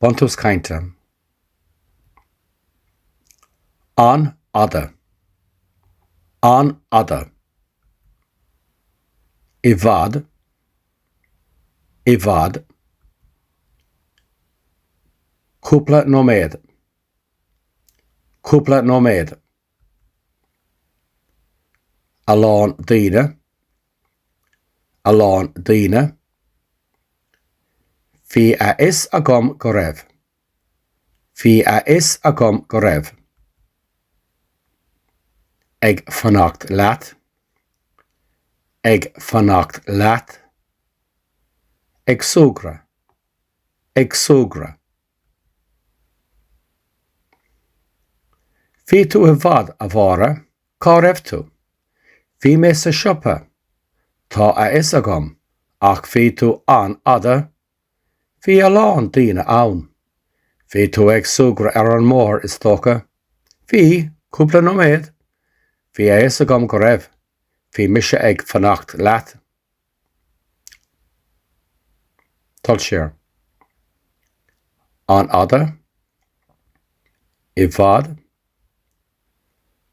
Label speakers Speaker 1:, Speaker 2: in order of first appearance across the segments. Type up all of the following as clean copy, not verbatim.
Speaker 1: Buntús cainte. An-fhada. An-fhada. I bhfad. I bhfad. Cúpla nóiméad. Cúpla nóiméad. A lán daoine. A lán daoine. Bhí a fhios agam go raibh. Bhí a fhios agam go raibh. Ag fanacht leat. Ag fanacht leat. Ag súgradh. Ag súgradh. Bhí tú i bhfad, a Mháire. Cá raibh tú? Bhí mé sa siopa. Tá a fhios agam, ach bhí tú an-fhada. Bhí a lán daoine ann. Bhí tú ag súgradh ar an mbóthar, is dócha. Bhí, cúpla nóiméad. Bhí a fhios agam go raibh. Bhí mise ag fanacht leat. Dul siar. An-fhada. I bhfad.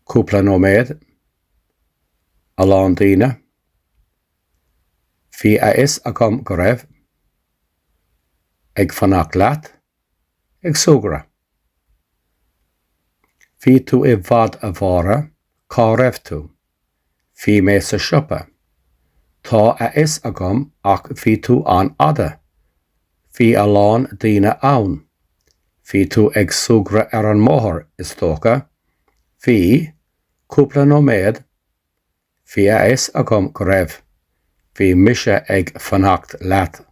Speaker 1: Cúpla nóiméad. A lán daoine. Bhí a fhios agam go raibh. Ag fanacht leat. Ag súgradh. Bhí tú i bhfad a Mháire, cá raibh tú? Bhí mé sa siopa. Tá a fhios agam ach bhí tú an-fhada. Bhí a lán daoine ann. Bhí tú ag súgradh ar an mbóthar, is dócha. Bhí, cúpla nóiméad. Bhí a fhios agam go raibh. Bhí mise ag fanacht leat.